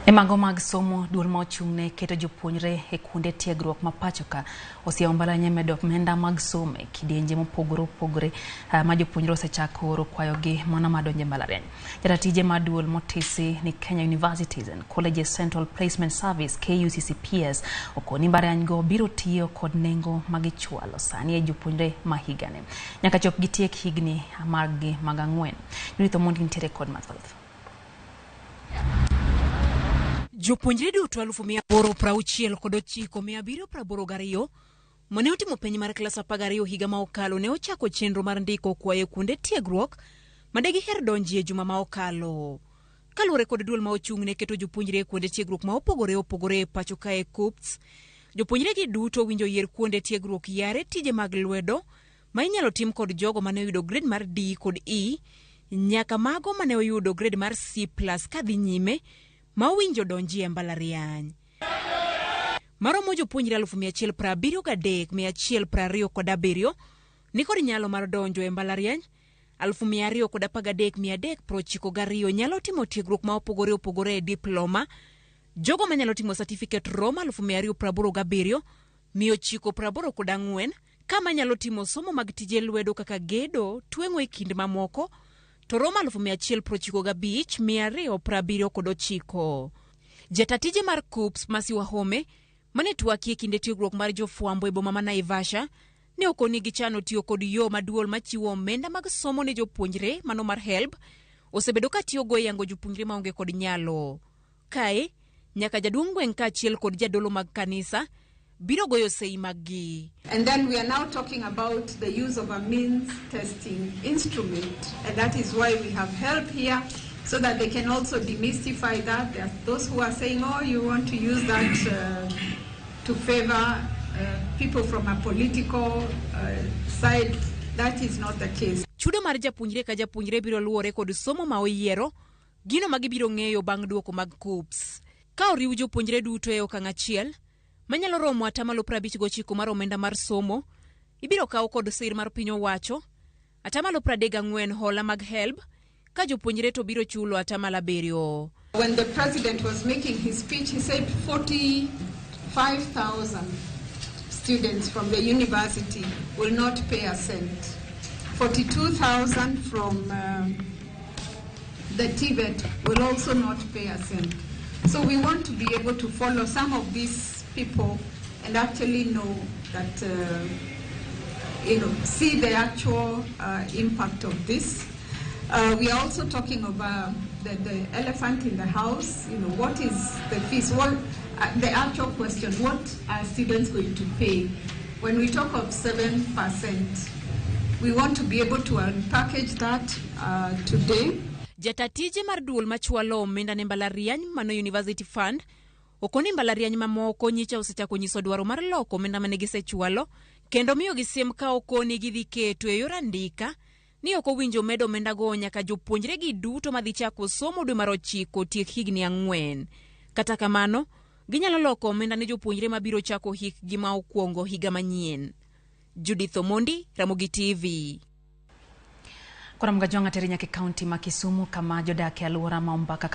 E mago mag somo, duol ma ochung'ne keto jopuonjre e kuonde tiegruok ma pacho ka osiewo mbalariany e medo omenda mag somo e kidienje mopogore opogore ma jopuonjre osechako oro kwayogi mana madonjo e mbalariany. Jata tije mar duol motisi ni Kenya Universities and Colleges Central Placement Service KUCCPS okoni mbalariany go biro tiyo kod nengo magichwalo sani e jopuonjre ma higani nyaka chop gitiek higni maggi mag ang'wen. Judith Omondi nitiere kod mathoth. Jopuonjre duto 869782 mane otimo penj mar klas 12 higa ma okalo ne ochako chenro mar ndiko kwayo kuonde tiegruok ma de giher donjie juma ma okalo. Kaluwore kod duol ma ochung' ne keto jopuonjre e kuonde tiegruok ma opogore opogore e pacho kae KUCCPS, jopuonjre gi duto winjo yier kuonde tiegruok yare tije mag lwedo ma inyalo tim kod jogo mane oyudo grade mar D kod E nyaka mago mane oyudo grade mar C+ kadhi nyime ma owinjo donji e mbalariany. Maromo jopuonjre 173,127 nikod nyalo mar donjo e mbalariany, 213,392 nyalo timo tiegruok ma opogore opogore e diploma, jogo manyalo timo certificate romo 287,984, ka manyalo timo somo mag tije lwedo kaka gedo, tweng'o e kind mamoko, to romo 195,279. Jata tije mar KUCCPS Mercy Wahome mane twaki e kinde tiegruok mar jofwambo e boma ma Naivasha ne okoni gichano tiyo kod yo ma duol machiwo omenda mag somo ne jopuonjre mano mar HELB osebedo ka tiyogo e yango jopuonjre maonge kod nyalo. Kae nyaka jaduong' gweng' kaachiel kod jadolo mag kanisa biro goyo sei maggi. And then we are now talking about the use of a means testing instrument. And that is why we have HELB here, so that they can also demystify that. There are those who are saying, oh, you want to use that to favor people from a political side. That is not the case. Chudo mar japuonjre ka japuonjre biro luwore kod somo ma oyiero, gino ma gibiro ng'eyo bang' duoko mag KUCCPS. Ka oriw jopuonjre duto e okang' achiel, manyalo romo 59% mar omenda mar somo, ibiro kaw kod sir mar piny owacho, 34% hola mag HELB, ka jopuonjre to biro chulo 7%. When the president was making his speech, he said 45,000 students from the university will not pay a cent. 42,000 from the TVET will also not pay a cent. So we want to be able to follow some of these people and actually know that, see the actual impact of this. We are also talking about the elephant in the house. What is the fees? The actual question, what are students going to pay? When we talk of 7%, we want to be able to unpackage that today. Jata tije mar duol machwalo omenda ne mbalariany mano University Fund okoni mbalariany mamoko nyicha osechako nyiso dwaro mar loko omenda mane gisechwalo kendo miyogi siem ka okoni gidhi keto e yor andika ni ok owinjo med omendago nyaka jopuonjre gi duto madhi chako somo dwe mar ochiko tiek higni 4. Kata kamano, ginyalo loko omenda ne jopuonjre mabiro chako hikgi ma okwongo higa manyien. Judith Omondi, Ramogi TV. Koro Mgajwang'a teri nyaka e kaunti ma Kisumu kama jodak e alwora ma Ombaka.